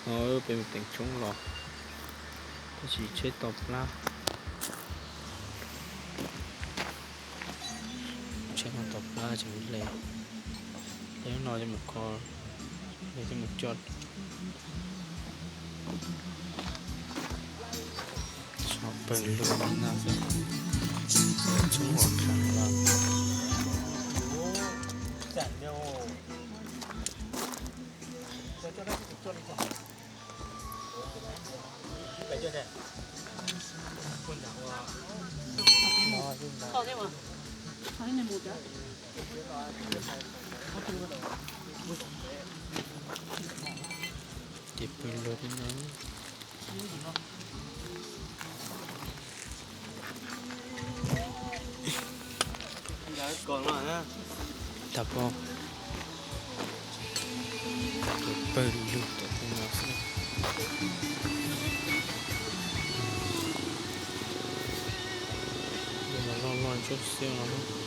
No peb mus teem tshoob los, tab sis tsheb tau plab. Tsheb no tau plab tseem hle, hle no coj mus kho, hle coj mus coj. Tshoob pawg lug no xwb, tshoob uas khav los. Ces pw lug li no. Tag pob, pawg lug tom tej no xwb. Tej no loj loj ntsuab xiab no.